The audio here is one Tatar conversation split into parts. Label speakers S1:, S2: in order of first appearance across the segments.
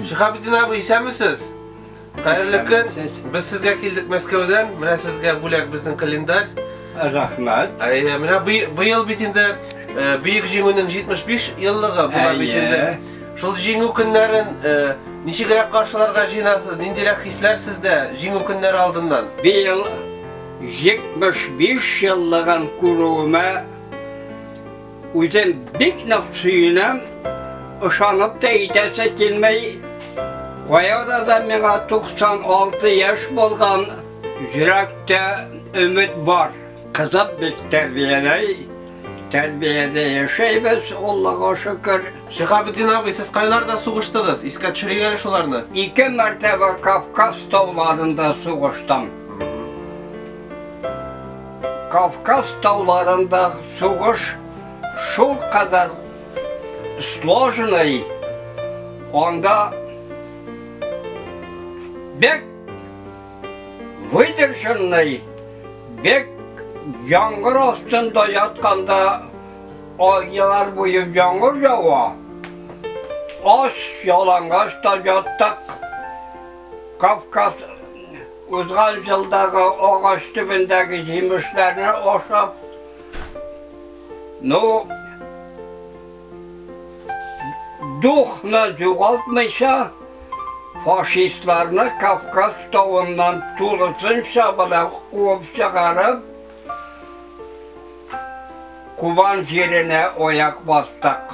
S1: Шиһабетдин абый, исәнмесез? Хәерле көн. Без сезгә килдек Мәскәүдән. Менә сезгә бүләк безнең календарь.
S2: Рәхмәт.
S1: Әйе, менә быел бит инде э, Бөек Җиңүнең 75 еллыгы була бит инде. Шул җиңү көннәрен э, ничегрәк каршыларга җыенасыз? Ниндирәк хисләр сездә җиңү көннәре алдыннан?
S2: Быел 75 еллыгын күрүемә Үзем бик нык сөенәм, ышанып та итәсе килми. Кая да миңа 96 яшь булган, йөрәктә өмет бар. Кызым бик тәрбияләй, тәрбиядә яшәйбез, Аллага шөкер.
S1: Шиһабетдин абый, сез кайларда сугыштыгыз? Искә төшерик әле шуларны.
S2: Ике мәртәбә Кавказ тауларында сугыштым. Кавказ тауларында сугыш шулкадәр сложный, анда бик выдержанный, бик яңгыр астында ятканда айлар буе яңгыр ява. Ач ялангач та яттык. Кавказ Узган елдагы агач төбендәге җимешләрне ашап, ну, духны югалтмыйча, фашистларны Кавказ тавыннан тулысынча белән куып чыгарып, Кубан җиренә аяк бастык.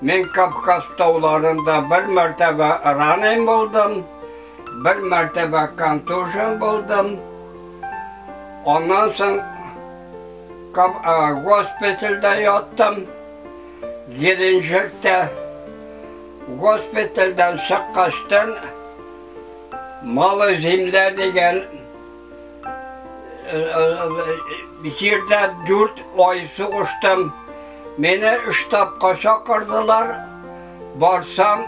S2: Мин Кавказ тауларында бер мәртәбә ранен булдым. Бер мәртәбә контужен булдым. Аннан соң госпитальдә яттым. Геленджикта. Госпитальдән чыккачтан Малый земля дигән җирдә 4 ай сугыштым. Мине штабка чакырдылар. Барсам,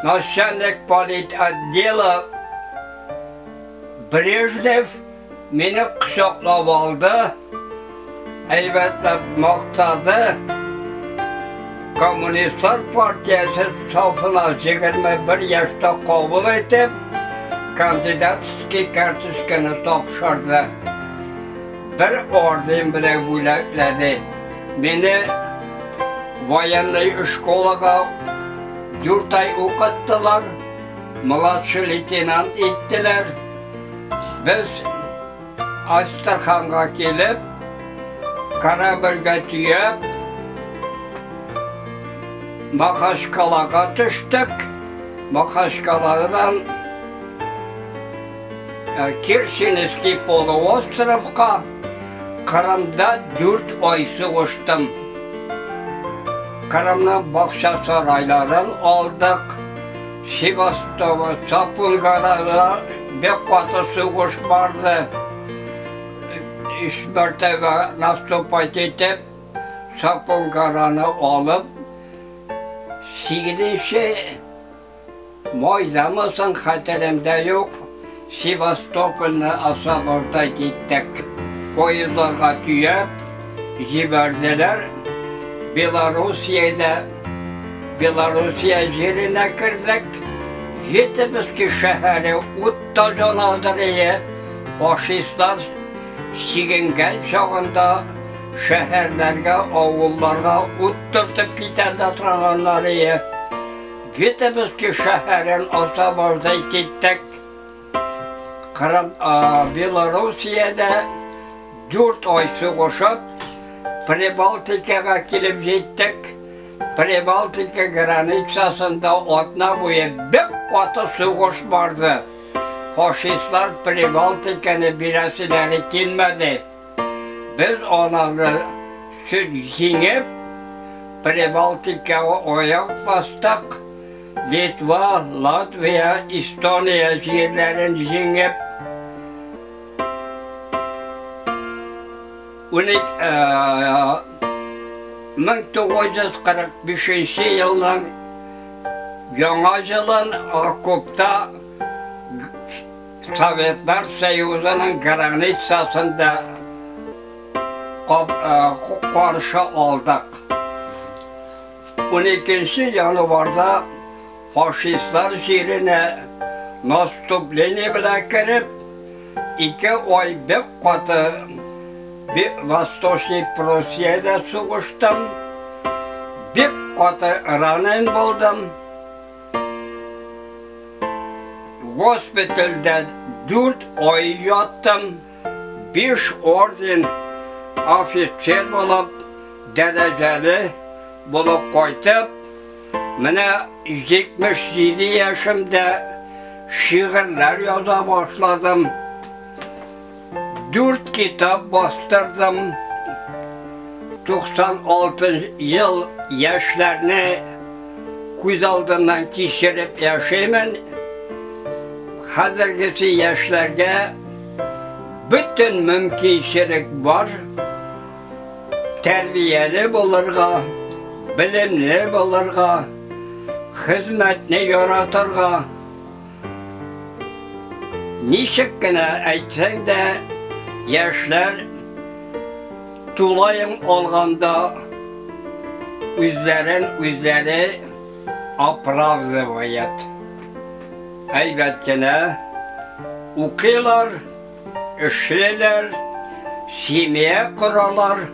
S2: начальник политотдела Брежнев мине кочаклап алды, әйбәтләп мактады. Коммунистлар партиясе сафына 21 яшьтә кабул итеп, кандидатский карточканы тапшырды. Бер орден белән бүләкләде. Мине военный школага дүрт ай укыттылар, младший лейтенант иттеләр. Без Астраханга килеп, корабльгә төяп, Махачкалага төштек. Махачкаладан Керченский полуостровка Кырымда дүрт ай сугыштым. Кырымның бакча сарайларын алдык. Севастополь, Сапунгарада бик каты сугыш барды. Өч мәртәбә наступать итеп, Сапунгараны алып, сигезенче Майдамы соң, хәтеремдә юк, Севастопольне освобождать иттек. Поездларга төяп җибәрделәр. Белоруссиядә, Белоруссия җиренә кердек. Витебский шәһәре утта җанадыр ие. Фашистлар чигенгән чагында шәһәрләргә, авылларга ут төртеп китә дә торганнар ие. Витебский шәһәрен освобождать иттек. Кырым, Белоруссиядә дүрт ай сугышып, Прибалтикага килеп җиттек. Прибалтика границасында атна буе бик каты сугыш барды. Фашистлар Прибалтиканы бирәселәре килмәде. Без аларны җиңеп, Прибалтикага аяк бастык. Литва, Латвия, Эстония җирләрен җиңеп, 1945 елның Яңа елын окопта Советлар Союзының границасында каршы алдык. 12 январда Фашистлар җиренә наступление белән кереп, 2 ай бик каты Восточный Пруссиядә сугыштым. Бик каты ранен булдым. Госпитальдә 4 ай яттым. 5 орден офицер булып, дәрәҗәле булып кайтып, менә 77 яшемдә шигырьләр яза башладым. 4 китап бастырдым. 96 ел яшьләрне күз алдыннан кичереп яшәймен. Хәзергесе яшьләргә бөтен мөмкинчелек бар. Тәрбияле булырга, белемле булырга, хезмәтне яратырга. Ничек кенә әйтсәң дә, яшьләр тулаем алганда үзләрен үзләре оправдывает. Әйбәт кенә укыйлар, эшлиләр, семья коралар.